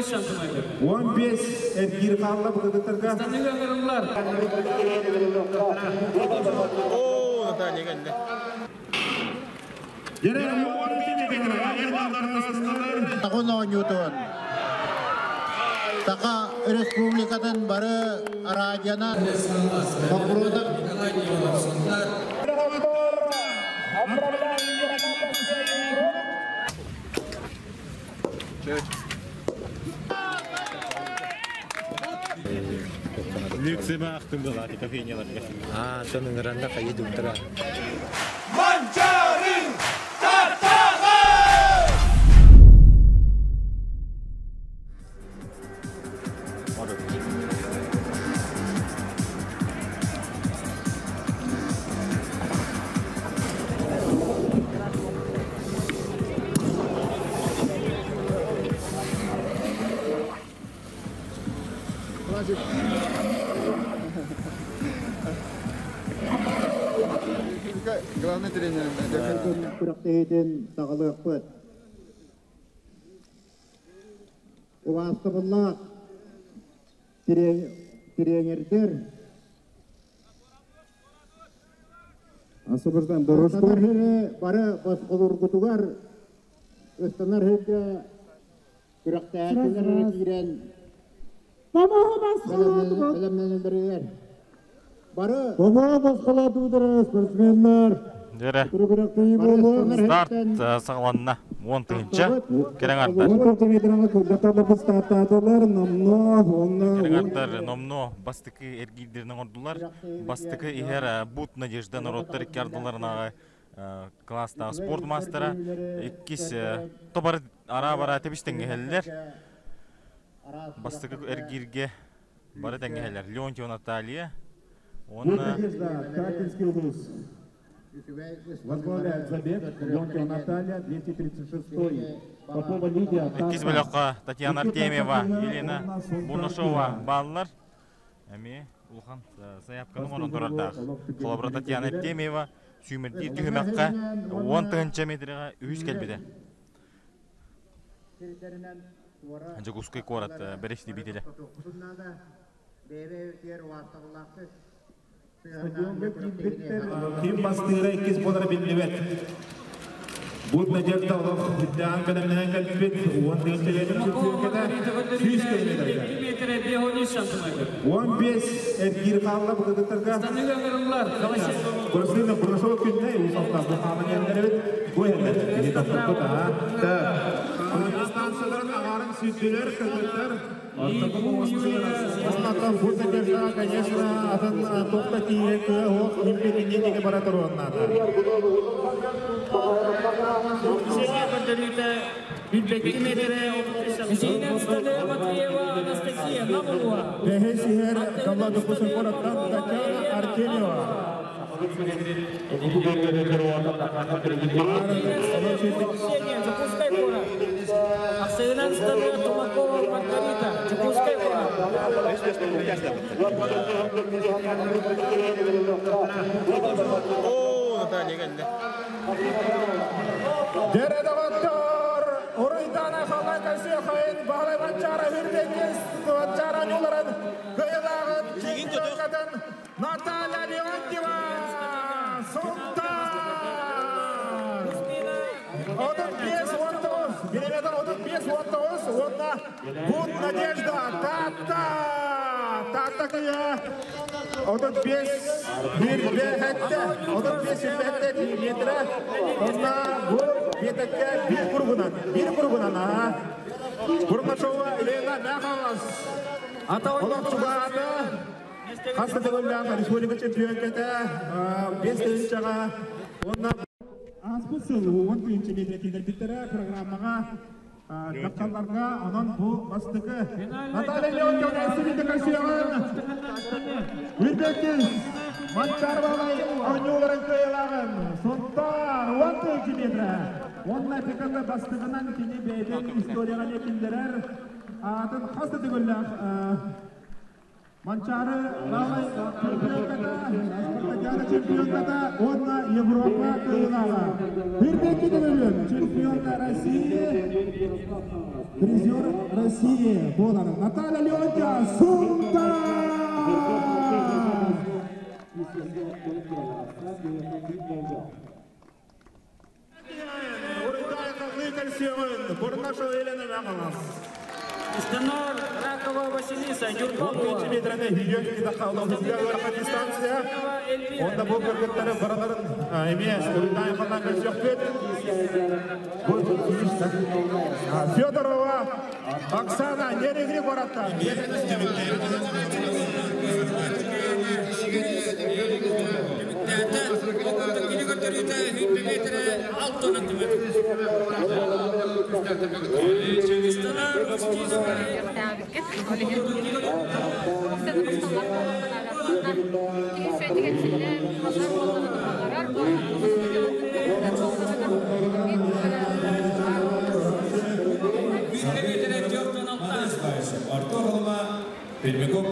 53 сантиметр. 15 эргиир хаалла бу кыргыттарга. Ыстаныыга ыҥырыллар. Оо, Наталья кэллэ. Таҕын оонньуутун Саха Республикатын бары радионан Боппуруотап Люксема ахтын былааты кофейняларга. Аа, атын ыҥыранна хайы дуктара. Манчаары Тартаҕа! Главный тренер. Күрэхтэһиитин саҕалыахпыт. Убаастабыллаах тренердэр Освобождаем дорожку. Бары босхолургутугар ыстанар сиргэ күрэхтэһээччилэр киирэн бэлэмнэнэллэригэр бары Помоҕо босхолоотубутара спортсменнар. Дөрө. Күрэхтэһии буолуо. Старт саҕаланна. 10 тыһыынча. Кэрэҥ ардар. 14 метраны кылгаталар стартаатылар номно онно Кэрэҥ ардар номно бастакы эргиирдэрин оҥордулар. Бастакы иһэр Бут Надежда норуоттар икки ардыларынааҕы класстаах спорт маастара. Иккис тобар араа-бараа тэбис тэҥҥэһэллэр. Бастакы эргииргэ бары тэҥҥэһэллэр. Леонтьева Наталья уонна Надежда, улуус. Возглавляет забег Леонтьева Наталья, 236-й. Попова Лидия. Иккис бөлөххө Татьяна Артемьева, Елена Бурнашова бааллар. Эмиэ улахан сайаапканы оҥорон турардаах. Холобура Татьяна Артемьева сүүмэрдиир түһүмэххэ 10 тыһыынча метргэ үһүс кэлбитэ. Дьокуускай куорат бэрэстэбиитэлэ. Стадионга киирбиттэр ким бастыыра иккис буолара биллибэт. Бут Надежда олох үрдээн бэлэмнэнэн кэлбит 10 тыһыынча метр чемпионката 100 километрга. Метрэ 53 сантиметр. 15 эргиир хаалла бу кыргыттарга. Ыстаныыга ыҥырыллар. Бурасына Бурашова күннэ уусалтаах бу хааман иһэллэр эбит. Бу иһэллэр. Кини тохтоппут аа. Станцияларын аҕаарын сүүрдүлэр кыргыттар. Атын бу Надежда, конечно, атын туохта тиийэн кыа оһох импетиннеге бара туруоннаата. Ксения көрдөрүүтэ билбэкки метрэ 33 сантиметр. Матвеева Анастасия Намулова. Бэһис иһэр Калла Дукусин куораттан Татьяна Артемьева. Ксения, Дьокуускай куорат. Ахсыынан Стамина Тумакова Маргарита, Дьокуускай куорат. Оо, Наталья кэллэ. Дьэрэ доҕоттор, уруйдаана халлан кайсыахайын Баһылай Манчаара Хүрбекис Манчаара ньуларын кыайылааҕын чемпионкатын Наталья Леонтьева Султан! 35-19, билеметр 35-19, уонна Бут Надежда Татта! Татта кыйа 35 1 35 1 метрэ. Онна бу биэтэккэ биир кургунан, биир кургунан, аа. Бурмачова Елена Мяхалас. Олох чугаата. Хас да төгүллээх республика чемпионката, 5 тыһыынчаҕа уонна ааспыт сыл 10 тыһыынча метрэ киллэрбиттэрэ программаҕа дьахталларга онон бу бастакы Наталья Леонтьевна Сибиты Касьян Үрбеккис Манчарбалай оонньууларын кыайылааҕын Сунтаар 10 тыһыынча метрэ уонна пиканы бастыгынан кини бэйэтин историяҕа киллэрэр аатын хас да төгүллээх Манчаары Баалай чемпионката, Спартакиада чемпионката уонна Европа кыайыылааҕа. Үрбекки төгүлүн чемпионка России. Призер России буолар. Наталья Леонтьева, Сунтаар! Истанор Ракова Василиса, Ньурба Дистанция. Онда бу кыргыттары бараларын эмиэ Уруйдаан ханнан көрсүөхпүт. Федорова Оксана Нерегри куораттан.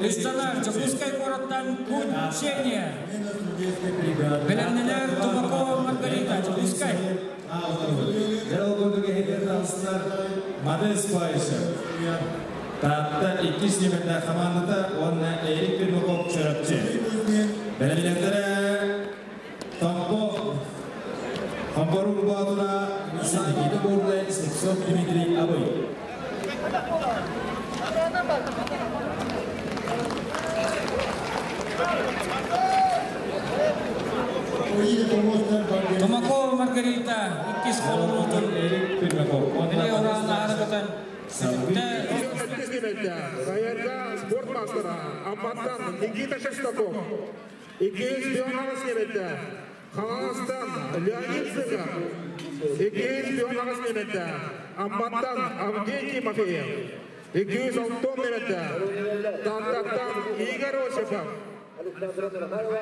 Ыстанар Дьокуускай куораттан Кучения. Бэлэмнэнэр Тумакова Маргарита, Дьокуускай. Мадес Пайша. Таатта иккис нүөмэрдээх хамаандата уонна Эрик Пермяков Чурапчы. Бэлэмнэннэрэ Томпо Хомпорун Боотура Никита Бурдай, Слепцов Дмитрий Абый. Тумакова Маргарита иккис холонуутун Эрик Пермяков. Били ураан аарыкытын Саярга спорт мастера Амматтан Никита Шестаков. 200 неметте. Хаҥаластан Леонид Зыков. 208 неметте. Амматтан Авдей Тимофеев. 206 неметте. Тааттаттан Игорь Осипов.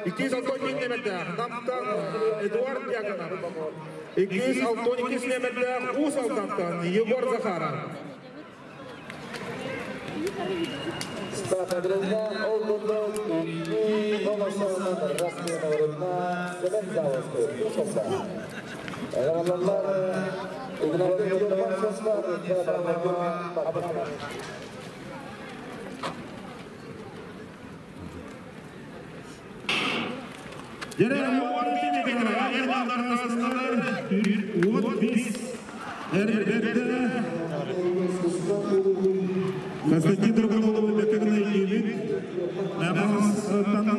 262 неметте. Намтан Эдуард Дьяконов. 262 неметте. Уус Алдантан Егор Захаров. Константин Драгомолов бекегіне елит. Намастан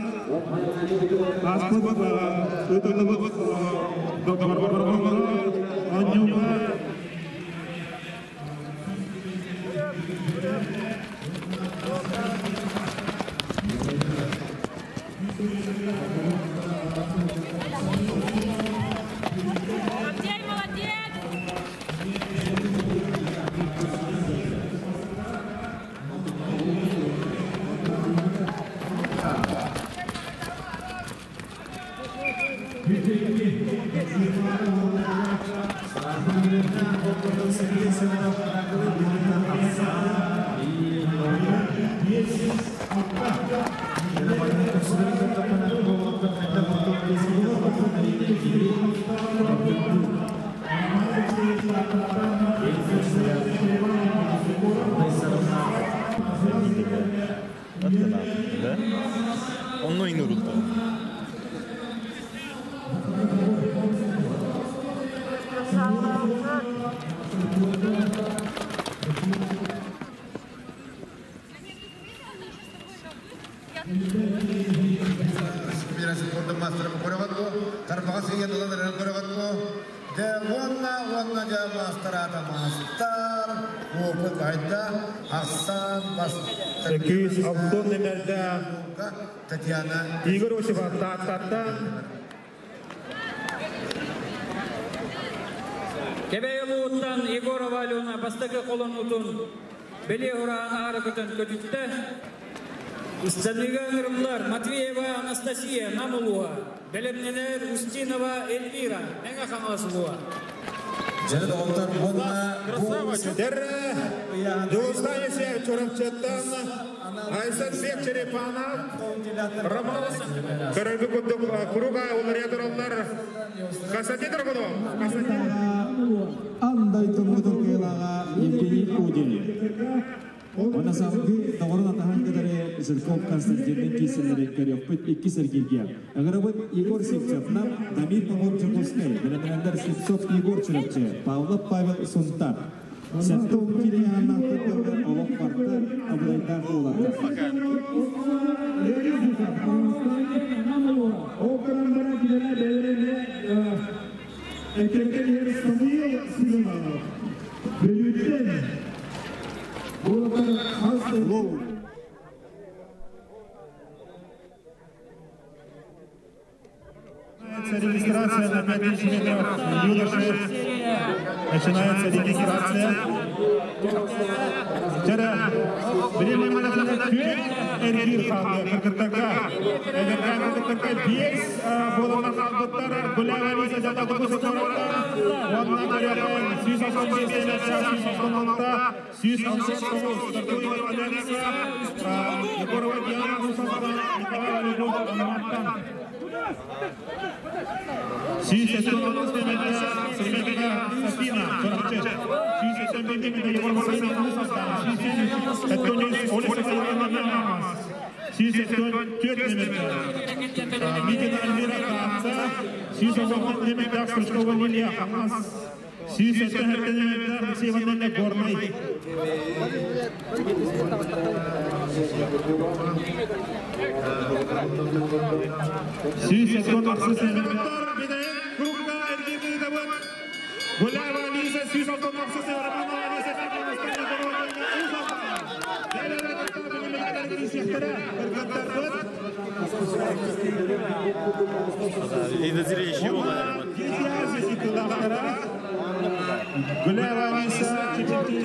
аспыт өтіліп Анюға. Авдей, молодец! Да? Онно инурутта. Күйіс Алтон немерді Игорь Осипов Тааттаттан. Кэбээйи улууһуттан Егорова Алена бастакы холонуутун бэлиэ ураһаны аарыкытын көтүттэ. Ыстаныыга ыҥырыллар Матвеева Анастасия Нам улууһа. Бэлэмнэнэр Устинова Эльвира Мэҥэ Хаҥалас улууһа. Дәрі Дулустан Есеев Чурапчыттан, Айсан Бек Черепанов, Роман Көрөргү курдук куруга уларыйа тураллар. Константин Драгунов. Константин. Андай Тургутур Кыйлаға Евгений Онна салгыы доҕорун атаһын кытары Жирков Константинныын киирсэллэрин көрүөхпүт иккис эргииргэ. Ыҥырабыт Егор Сивцевнан, Дамир Попов Дьокуускай, бэлэмнэнэллэр Слепцов Егор Чурапчы, Павлов Павел Сунтар. 70 киилэ ыйааһыннаахтарга олох барыта абырайдаах буолар. Ол гынан баран кинилэр бэйэлэрэ эккирэтэн иһэр Самуил Семенов Бүлүүттэн буолар хас Регистрация на 5000 метров юноши. Начинается регистрация. Вчера время эргиир хаалла кыргыттарга. Эдэркээн кыргыттарга 5 буолан хаалбыттар. Гуляева Алиса Жата Куораттан. Уонна көрөҕүн 185 186 169 стартует Алекса Егорова Диана Мусатова Николай Олегов Амматтан. 179 метр Сергеева Сафина Чурапчы. 185 метр Егорова Сафина Мусатова. 173 Олеся Ивановна 174 метр Митина Альмира Таатта. 190 метр Стручкова Лилия Хамас. 177 метр Алексей Ивановна Горный. 176 метр Гуляева Алиса, 186 Романова Алиса, Ида зрелище Гуляева Алиса, 169 метр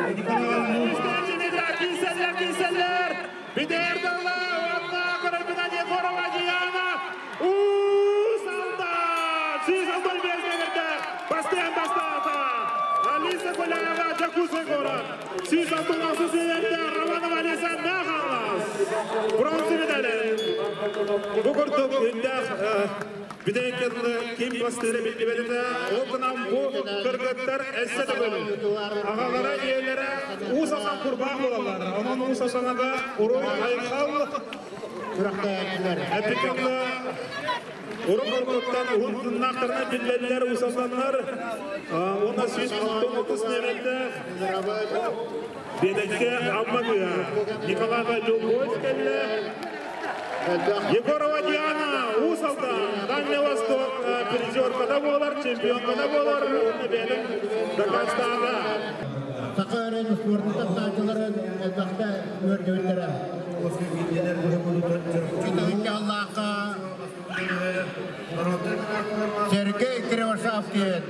Николай Киселлер, Бидердалла, Уанна, Корабина Егорова Диана, Усалда, 185 метр, Бастиан Бастата, Алиса Гуляева, Джакуса город, 166 метр, Романова Алиса Нахалас, бронза медали. Бу курдук үндэх бидейкелли ким бастыры билбедите, ол гынан бу кыргыттар эссе да бөлүн. Агалара иелere уусасан курбан болалар. Онон уусасанага уруй айхал эпикелли урун уркуттан уһун тыннактарына биллеллер уусасаннар. Она 139 неметте Бедекке Аммагуя Николай Жолбоев келле. Егорова Диана Усалда, Дальний Восток, призер када болар, чемпион када болар, оны бәлін Дагестана. Сақарын спортын тақтачыларын әлбәқті өрдеуттері. Аллахқа Сергей Кривошапкин.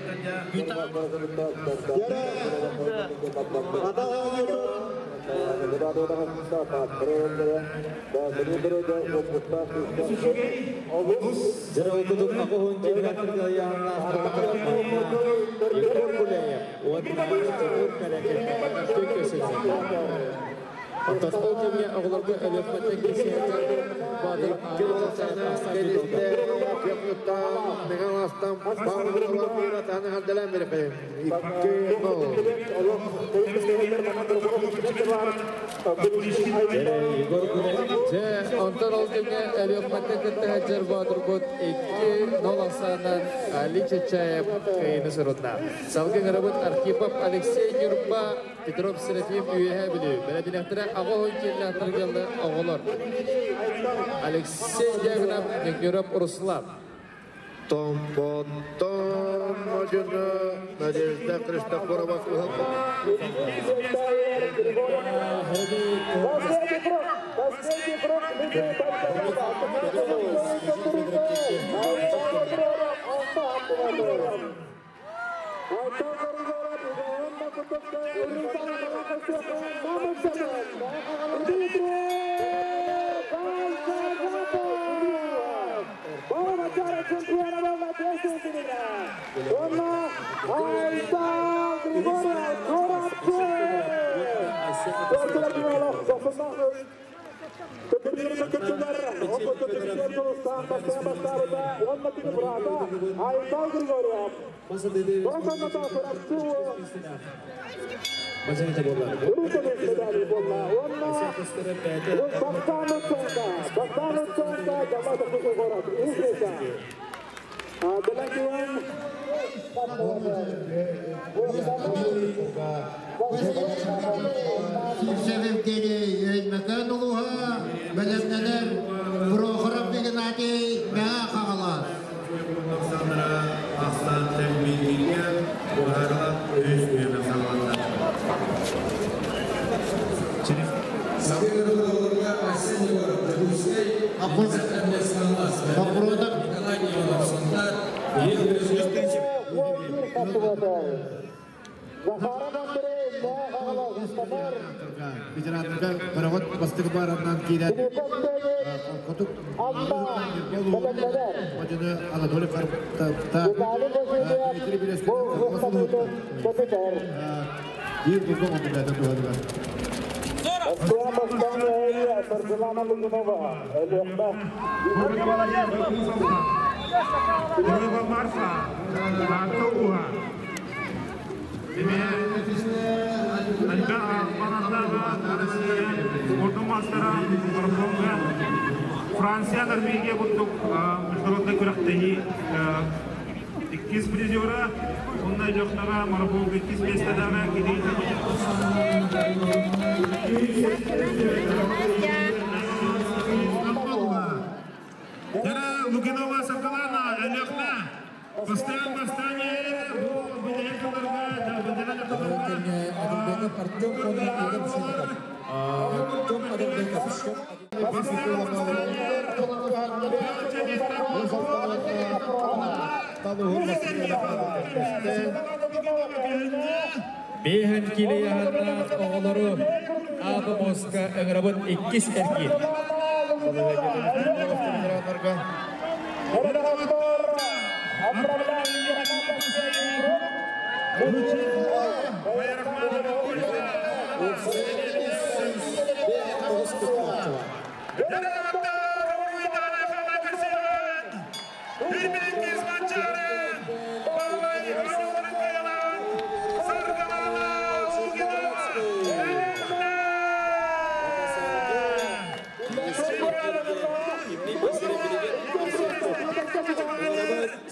Егор Гуляев, Тимур Калякин, Онтон кемге оҕолорго өлөппөттен кисиэтер Баадыр Онтон ол кемге өлөппөттен кыттыһа Баадыр бут 2-0 асанан Али Чачаев кыйыны сырытна. Салгын ырабыт Архипов Алексей Нюрба Петров Серафим үйеһэ билүү. Бэлэдинэхтэрэ аҕа киллэхтэргэллэ оҕолор. Алексей Ягнов, Нюроб Руслан. Том-пон-том, Надежда Христофорова. Сивцев Евгений Өймөкөөн улууһа бэлэмнэнэр Прохоров Игнатий Мэҥэ Хаҥалас. Ветераннарга пароход бастакы баарынан киирэн хотук Мадьыны Анатолий Карповта Дмитрий Белескин биир бургун оҥорбута туһалыгар. Марфа, Таатта улууһа. Элбэх спордун мастера марафонга Франция, Норвегия курдук международный күрэхтэһии иккис призера, онно Өлүөхүмэҕэ марафонга иккис миэстэлээҕэ кини. Лукинова Саргылана, Өлүөхүмэ. Бастаан бастаан бу бүтэһик сылларга Адылбеков Артем уонна Игорь Пшенников. Артем Адылбеков. Бэһэн килеяһаннаах оҕолору Аапа Моска ыҥырабыт иккис эргиир.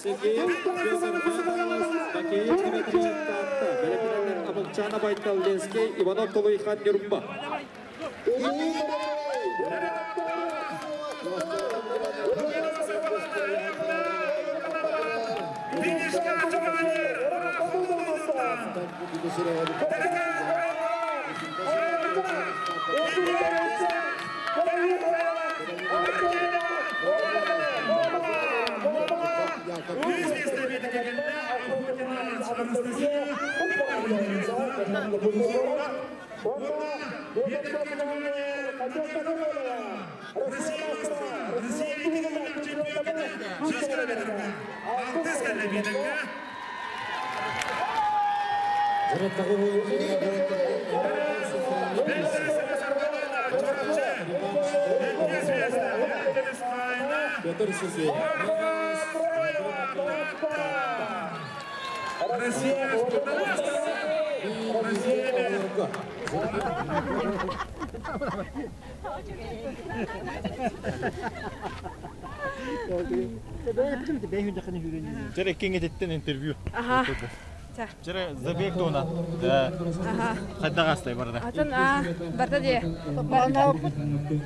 Сергей Дмитриевич Таатта, бэлэмнэнэр Абылчана Байтал Ленскэй, Иванов Толуйхан Нюрба. Петр Сергеев. Россия, Россия. Жere кеңететтен интервью. Аха. Жere забег туна. Хайда гастай барда. Атын а барда де.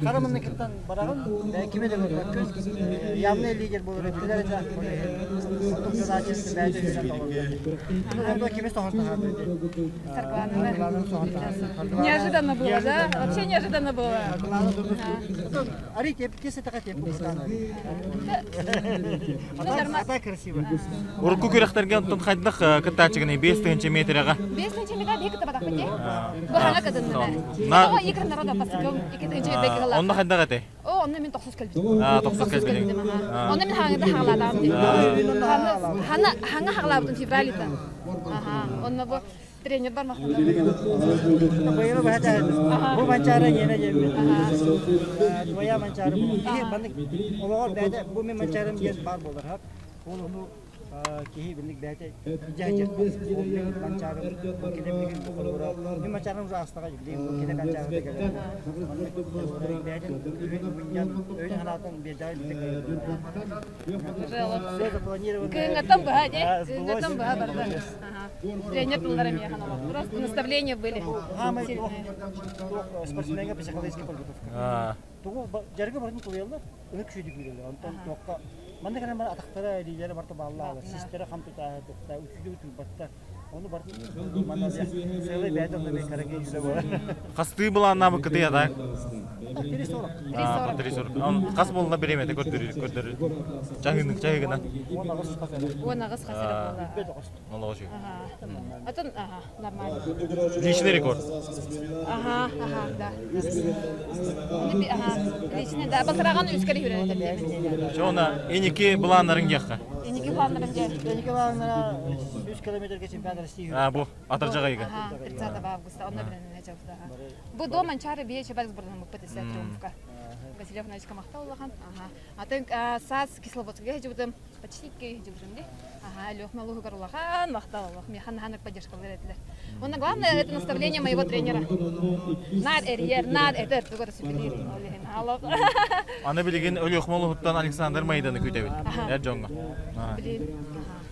Карамынны кыттан барагын, киме де көрбөккүн. Явный лидер болор эптилер да. Неожиданно было, да? Вообще неожиданно было. Ари теп кесе така теп. А красиво. Урукку күрэхтэргэ онтон хайдах кыттааччыгыный 5 метрге. 5 метр бек табатах бите. Бу хана кадынна. Ого, игр народа пасыкым 2 бек гала. Онно хайдах этэй? О, онно мен 90 кэлбит. А, 90 кэлбит. Онно мен хаңда хагалаадам. Хана ханга хагалаабытын февралита. Аха, онно бу Тренер бар махтанабын. Быйыл быһа бу Манчаары иэнэ диэммит. Твоя Манчаары бу. Киһи маннык олоҕор бэйэтэ бу мин Манчаарым диэн баар буолар. Ол ону киһи билик бэйэтэ дьэ ол мин Манчаарым бу кини билигин бу холобура мин Манчаарым уже аастаҕа билигин бу кини Манчаарыта кэлэр. Маннык бэйэтин күүһүн мунньан өйүн санаатын биэрдэҕин билик Кыҥатан быһа дии. Кыҥатан быһа барда. Тренер тыллара миэхэ Просто наставления были. Спортсменга психологическая подготовка. Тугу дьарыгы барытын тулуйаллар, аны күшүйдүк билэллэр. Онтон туохха манна кэлэн бар атахтара, илиилэрэ барыта бааллаалар, систэрэ хам тутааһы тутта, үчүгэй утуйбаттар. Ону барытын манна сыалай бэйэтэ онно бэйэ караги үлэ буолар. Хастыы былааннаабыккытый ата? 340. 340. Хас буолла бириэмэтэ көрдөрөр көрдөрөр. Чаһыыны чаһыгына. 18 хас эрэ буолла. Олоҕу Атын ага, нормально. Личный рекорд. Ага, да. Ага, личный, да. Балтараган үскәли хүрәнәтер. Чона эники планнарың диэххэ. Эники планнарың диэ. Эники планнара 3 километрге чемпионат России. А, бу атыржаға ига. Ага, 30 августа, онно билен Бу до Манчары бие чебар сбордан мыппыт триумфка. Васильев Новичка махтал улахан. Ага. Атын саас Кисловодскага жыбытым. Почти жыбытым ди. Ага, Лех Малухугар улахан, махтал Аллах. Механ ханык поддержкалар этилер. Онно главное это наставление моего тренера. Нар эрьер, нар этер, тугар сүбелир. Аллах. Аны билигин Өлүөх Молуһуттан Александр Майданы күтэбит. Эр дьоҥҥо. Блин.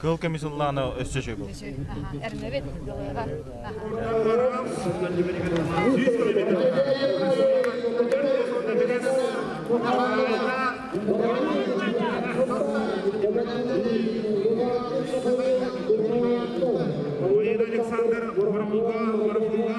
Кыл көмүс ыллааны өссө шөй был. Эрнебит. Майда Александр Воробуга, Воробуга,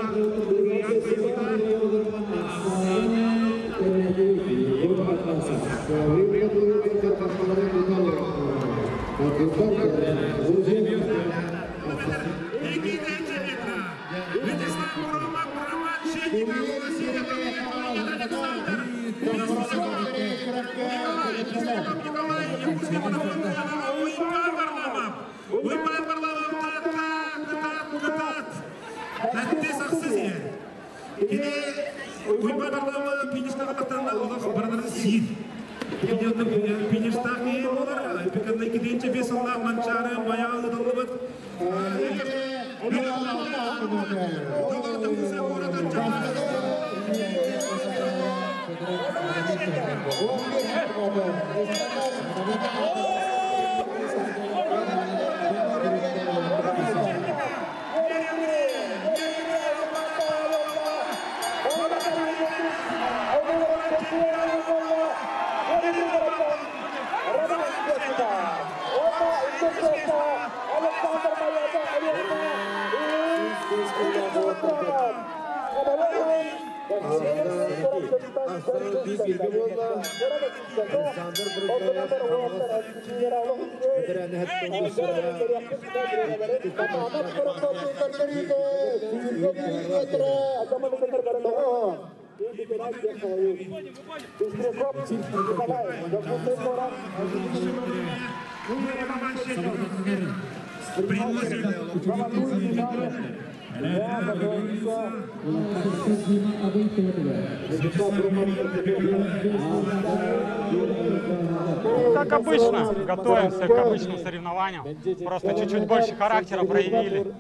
Как обычно, готовимся к обычным соревнованиям. Просто чуть-чуть больше характера проявили,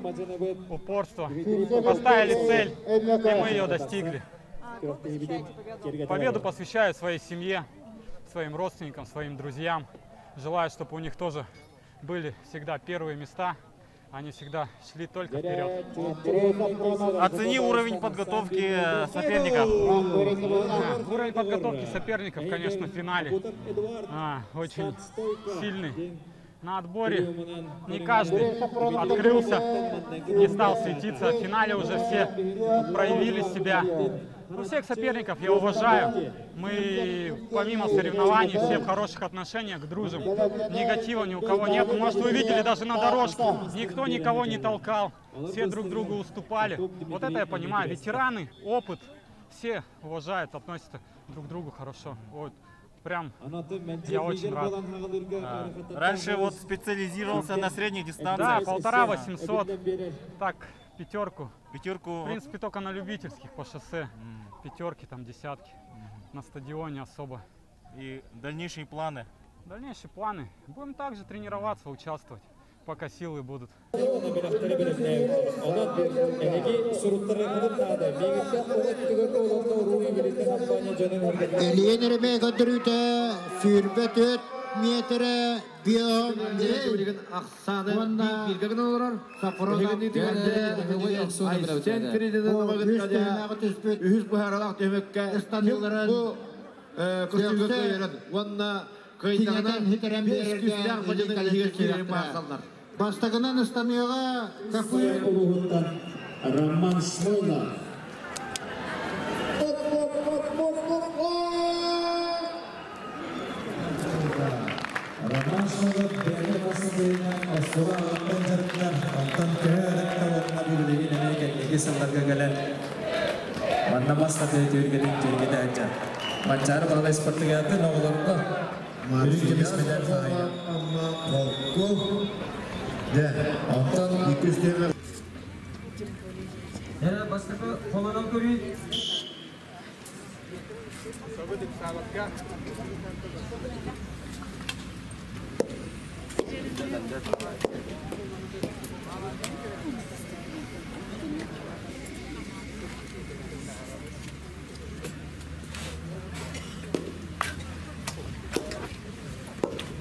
упорство. Поставили цель, и мы ее достигли. Победу посвящаю своей семье, своим родственникам, своим друзьям. Желаю, чтобы у них тоже были всегда первые места. Они всегда шли только вперед. Оцени уровень подготовки соперников. Уровень подготовки соперников, конечно, в финале очень сильный. На отборе не каждый открылся, не стал светиться. В финале уже все проявили себя. Ну, всех соперников я уважаю. Мы помимо соревнований все в хороших отношениях, дружим. Негатива ни у кого нет. Может, вы видели даже на дорожке. Никто никого не толкал. Все друг другу уступали. Вот это я понимаю. Ветераны, опыт. Все уважают, относятся друг к другу хорошо. Вот. Прям я очень рад. Раньше вот специализировался на средних дистанциях. Да, 1,5 800. Так, Пятерку. Пятерку. В принципе, только на любительских по шоссе. Пятерки, там десятки. На стадионе особо. И дальнейшие планы? Дальнейшие планы. Будем также тренироваться, участвовать, пока силы будут. Элиен Еремей көдүрүтэ сүүрбэ түөрт миэтэрэ бион уонна Сафронов Үһүс быһааралаах түмүккэ ыстаныыларын бу көстүүгэ кыайарын уонна кыайдаҕына хитэрэн биэс биэрэргэ күүстээх мадьыны иһигэр киирэрин баасаллар. Бастакынан ыстаныыга какой улууһуттан Роман Смойлов. Роман Смойлов бэйэ бастыгынан оскуола ағаттан жарыктар, онтон төһө ырыкта уонна бу билигин эмиэ кэнники сылларга кэлэн манна мас тардыы түһүлгэтин түһүлгэтэ сылдьар. Манчаары Баһылай спартакиадатын оҕолорго үрүҥ көмүс медаль хаһайа. Холку. Дэ, онтон иккис түһүмэх Бастакы холонон көрүү.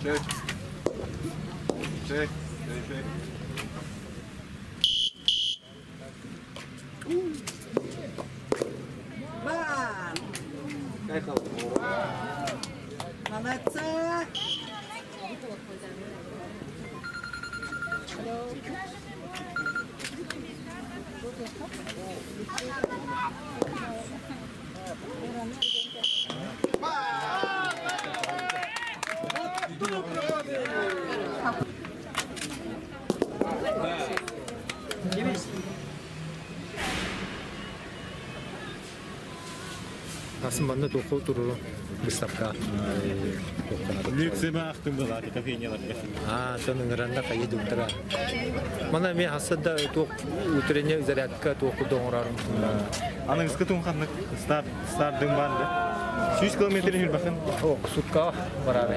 Чек. Чек. Чек. Чек. Молодцы! Асын манна тоқу туруру выставка. Люксы баахтым была, кофейнялар. А, тон ыңыранда кайы дуктара. Мана мен хасада тоқ утренняя зарядка тоқу доңырарым. Аның ыскытын ханнык старт стартын бар да. 100 километр хүрбахын. О, сутка барар.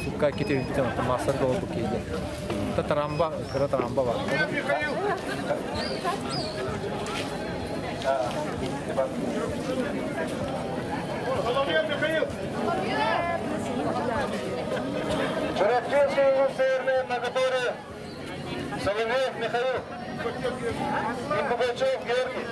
Сутка кетеп масар болуп кейде. Та тарамба, кыра тарамба бар. Чурапчинский северный на Соловьев Михаил и Пугачев Георгий.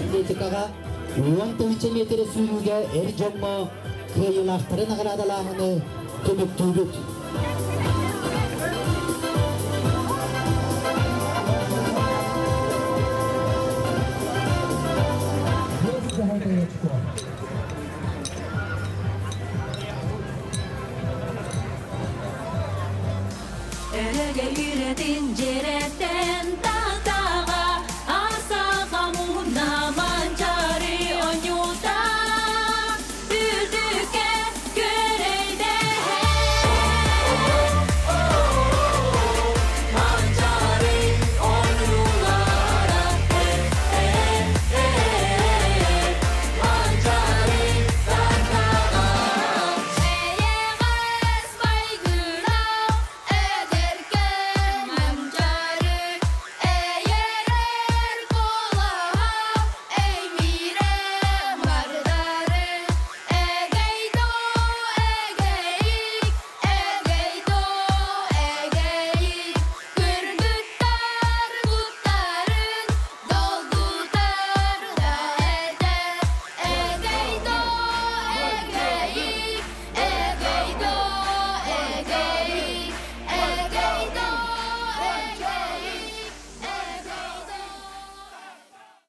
Атлетикаға 10 метр сүйүүгө эр дьоҥҥо кыайыылаахтарын наҕараадалааһыны түмүктүүбүт. Өрөгө үйрөтүн жереттен.